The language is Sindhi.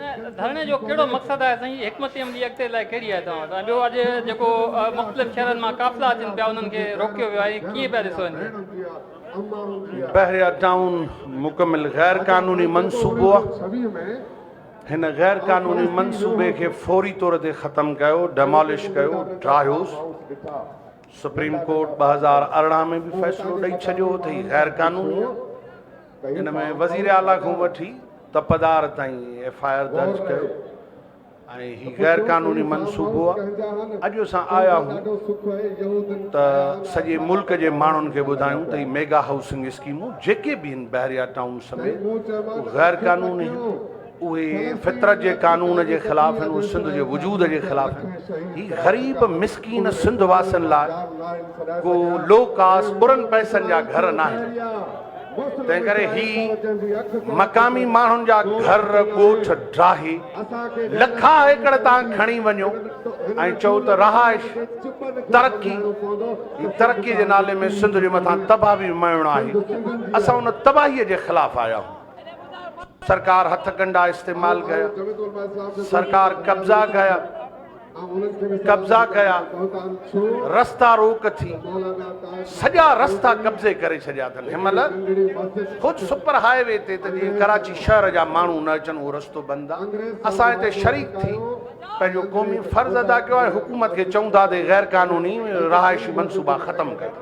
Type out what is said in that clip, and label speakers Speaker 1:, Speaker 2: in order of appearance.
Speaker 1: نه ڌرڻي جو ڪهڙو مقصد آهي سائين حڪمت عملي اڳتي لاء ڪهڙي آهي توهان وٽ ۽ ٻيو اڄ جيڪو مختلف شهرن مان قافلا اچن پيا انهن کي روڪيو ويو آهي ڪيئن پيا ڏسو ان کي؟
Speaker 2: بحريا ٽائون مڪمل غير قانوني منصوبو آهي هن غير قانوني منصوبي کي فوري طور تي ختم ڪيو ڊيمالش ڪيو ڊاهيوس سپريم ڪورٽ 2018 ۾ به فيصلو ڏئي ڇڏيو هو ته هي غير قانوني آهي ان ۾ وزير اعليٰ کان وٺي تپدار تائين ايف I R درج ڪيو ۽ هي غير قانوني منصوبو آهي اڄ اسان آيا آهيون ته سڄي ملڪ جي ماڻهن کي ٻڌايون ته هي ميگا هائوسنگ اسڪيمون جيڪي به آهن بحريا ٽائون سميت غير قانوني آهن اهي فطرت جي قانون جي خلاف آهن اهي سنڌ جي وجود جي خلاف آهن هي غريب مسڪين سنڌ واسين لاء ڪو لو ڪاسٽ برن پئسن جا گهر ناهن تنهن ڪري هي مقامي ماڻهن جا گهر ڳوٺ ڊاهي لکا ايڪڙ تان کڻي وڃو ۽ چئو ته رهائش ترقي هي ترقي جي نالي ۾ سنڌ جي مٿان تباهي مئڻ آهي اسان ان تباهي جي خلاف آيا آهيون سرڪار هٿ ڪنڊا استعمال ڪيا سرڪار قبضا ڪيا قبضا ڪيا، رستا روڪ ٿي، سڄا رستا قبضي ڪري ڇڏيا اٿن، هن مهل خود سپر هاء وي تي ته جيئن ڪراچي شهر جا ماڻهو نه اچن اهو رستو بند آ، اسان هتي شريڪ ٿي پنهنجو قومي فرض ادا ڪيو آهي، حڪومت کي چئون ٿا ته غير قانوني رهائشي منصوبا ختم ڪيو.